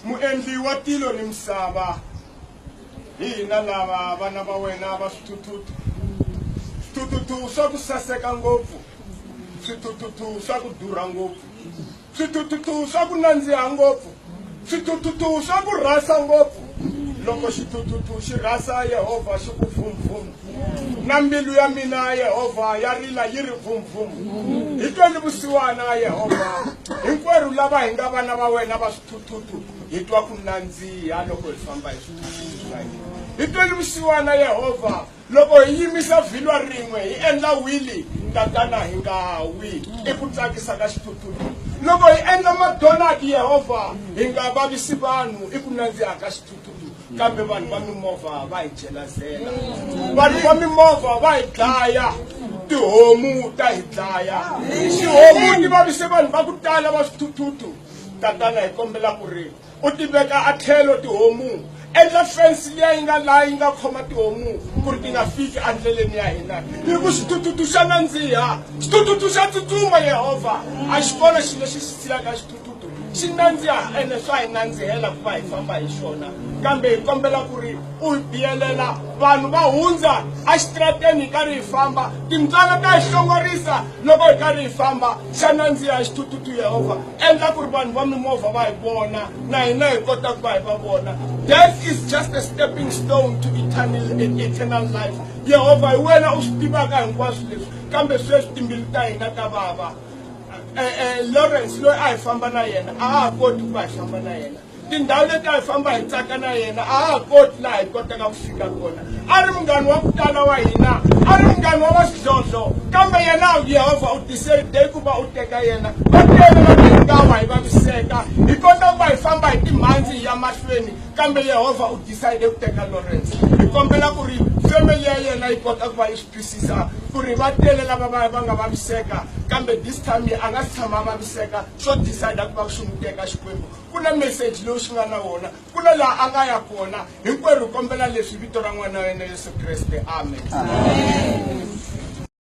Muendli wa tilo ni misava, hi hina lava vana va wena va swithuthuthu. Swithuthuthu swa ku saseka ngopfu, swithuthuthu swa ku durha ngopfu, swithuthuthu swa ku nandziha ngopfu, swithuthuthu swa ku rhasa ngopfu. Loko xithuthuthu xi rhasa Yehovha xi ku vum vum, na mbilu ya mina Yehovha ya rila yi ri vum vum. Hi tweli vusiwana Yehovha, hinkwerhu lava hi nga vana va wena va swithuthuthu hi twa ku nandziha loko hi famba hi swithuthuthu swa hina. Hi tweli vusiwana Yehovha, loko hi yimisa vhilwa rin'we hi endla wili, Tatana hi nga wi, i ku tsakisa ka xithuthuthu. Loko hi endla madonati Yehovha, hi nga vavisi vanhu, i ku nandziha ka xithuthuthu. Kambe vanhu va mimovha va hi jelazela, vanhu va mimovha va hi dlaya, tihomu ta hi dlaya, tihomu ti vavise vanhu va ku tala va swithuthuthu. Tatana hi kombela ku ri u ti veka a tlhelo tihomu, endla fensi liya yi nga laha yi nga khoma tihomu ku ri ti nga fiki endleleni ya hina, hi ku xithuthuthu xa nandziha, xithuthuthu xa tsutsuma Yehovha, a xi kona xilo lexi xi siyaka xithuthuthu xi nandziha ene swa hi nandzihela ku va hi famba hi xona. Kambe hi kombela ku ri u hi biyelela vanhu va hundza exitarateni hi karhi hi famba, timbyana ta hi hlongorisa loko hi karhi hi famba, xa nandziha xithuthuthu Yehovha, endla ku ri vanhu va mimovha va hi vona na hina hi kota ku va hi va vona. Death is just a stepping stone to eternal, eternal life. Yehovha hi wena u swi tivaka hinkwaswo leswi, kambe sweswi timbilu ta hina ta vava. Lawrence loyi a hi famba na yena a ha koti ku va hi famba na yena, tindhawu leti a hi famba hi tsaka na yena a ha koti laha hi kotaka ku fika kona. A ri munghani wa ku tala wa hina, a ri munghani wa va swidlodlo, kambe yena Yehovha u decide ku va u teka yena. Va tele lava hi nga wa hi vaviseka, hi kota ku va hi famba hi timhandzi hi ya mahlweni, kambe Yehovha u decide ku teka Lawrence. Hi kombela ku ri family ya yena yi kota ku va yi swi twisisa ku ri va tele lava va va nga vaviseka, kambe this time a nga si tshama a vaviseka, xo decide ku va xi n'wi teka Xikwembu. Ku na message lowu xi nga na wona, ku na laha a nga ya kona. Hinkwerhu hi kombela leswi hi vito ra n'wana wa yena Yesu Kreste, amen.